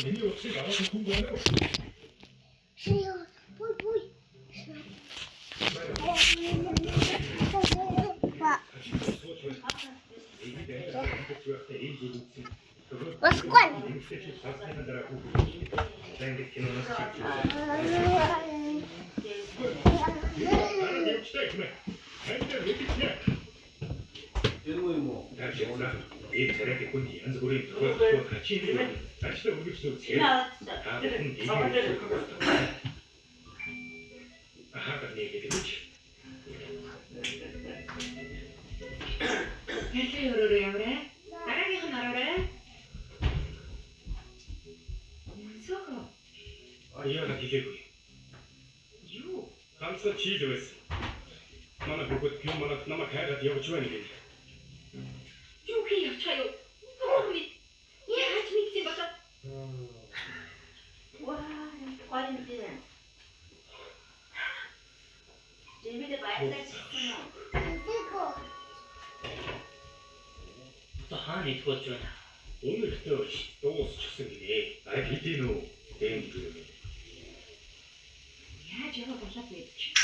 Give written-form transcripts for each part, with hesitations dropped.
Миний утсыг авах хүн байна уу? Басквал. Хэлээ өрөөрэй яваарай. Дараагийнх нь ороорой. Мөнсөкөө. Аяа хэлээгүй. Юу? Ганцхан чийл байсан. Манай хүүхэд юм манад намайг хайгаад явж байна гэж. Юу хий явчихаа юу? Бурхан минь. Яаж мэдсэн болоо? Ваа, гоё юм дээ. Жимэд баярлаж ирсэн үү? Одоо хаана идэх болж байна? Өмнөхтэй болж дуусчихсан гинэ. Аль хэдийн үү? Дэм гүрээ. Яаж яваа болоод мэдчих.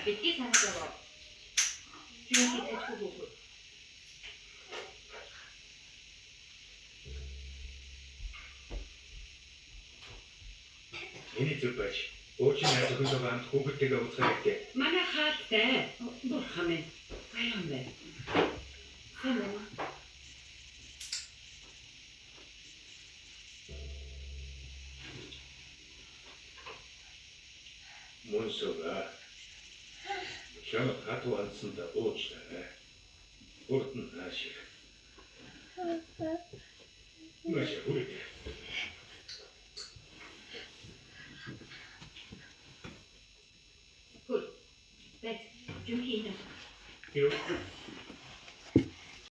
Битгий санаад яваа. Юу хийж хүүхэд. Миний зүг байж. Уучин найз охинтойгоо хамт хүүхэдтэйгээ уулзах хэрэгтэй. Манай хаалтай. Бурхан минь. Гоё юм байна. Сайн байна уу? Мөнсөг. Чамд хатуу ансанда уучлаарай. Урд нь наашиг. Маш хүрээ. Хөр. Бэт. Жинхэнэ. Юу?